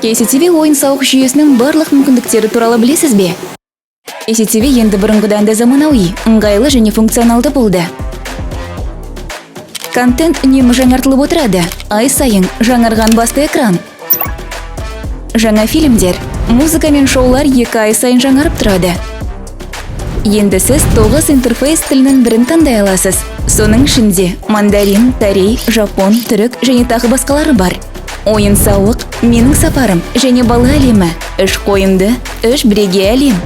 KCTV ойын-сауық жүйесінің барлық мүмкіндіктері туралы білесіз бе? KCTV енді бұрынғыдан да заманауи, ыңғайлы және функционалды болды. Контент үнемі жаңартылып отырады. Ай сайын жаңарған басты экран. Жаңа фильмдер, музыка мен шоулар 2 ай сайын жаңарып тұрады. Енді сіз 9 интерфейс тілінің бірін таңдай аласыз. Соның ішінде мандарин, корей, жапон, түрік және тағы басқалары бар. Ойын сауық, менің сапарым және бала әлемі, үш қойынды, үш бірегей әлем.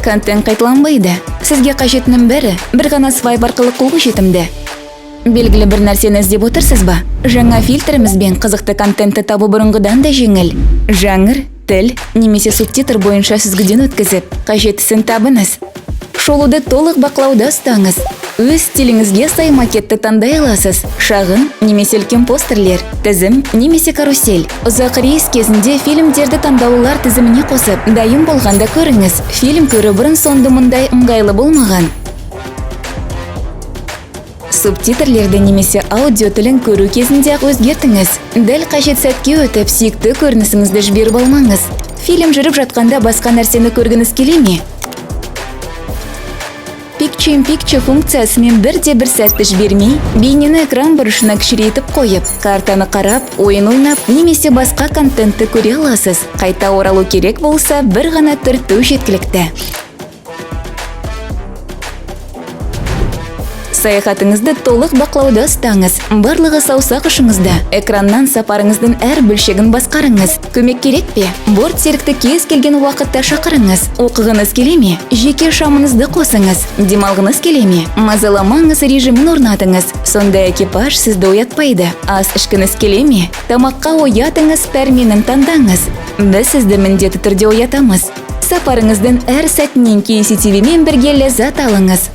Контент қайталанбайды. Сізге қажеттінің бәрі бір ғана свайп арқылы қолжетімді. Белгілі бір нәрсені іздеп отырсыз ба? Жаңа фильтрімізбен қызықты контентті табу бұрынғыдан да жеңіл. Жанр, тіл немесе субтитр бойынша сүзгіден өткізіп, қажеттісін табыңыз. Шолуды толық бақылауда ұстаңыз. Өз стиліңізге сай макетті таңдай аласыз. Шағын немесе үлкен постерлер, тізім немесе карусель. Ұзақ рейс кезінде фильмдерді таңдаулылар тізіміне қосып, дайын болғанда көріңіз. Фильм көру бұрын соңды мұндай ыңғайлы болмаған. Субтитрлерді немесе аудио тілін көру кезінде ақ өзгертіңіз. Дәл қажет сәтке өтіп, сүйікті көрінісіңізді жіберіп алмаңыз. Фильм жүріп жатқанда басқа нәрсені көргіңіз келе ме? Picture in Picture функциясымен бірде бір сәтті жібермей, бейнені экран бұрышына кішірейтіп қойып, картаны қарап, ойын ойнап немесе басқа контентті көре аласыз. Қайта оралу керек болса, бір ғана түрту жеткілікті. Саяхатыңызды толық бақылауда ұстаңыз. Барлығы саусақ ұшыңызда. Экраннан сапарыңыздың әр бөлшегін басқарыңыз. Көмек керек пе? Борт серікті кез келген уақытта шақырыңыз. Оқығыңыз келе ме? Жеке шамыңызды қосыңыз. Демалғыңыз келе ме? Мазаламаңыз режимін орнатыңыз. Сонда экипаж сізді оятпайды. Ас ішкіңіз келе ме? Тамаққа оятыңыз пәрменін таңдаңыз. Біз сізді міндетті түрде оятамыз. Сапарыңыздың әр сәтінен KCTV-мен бірге ләззат алыңыз.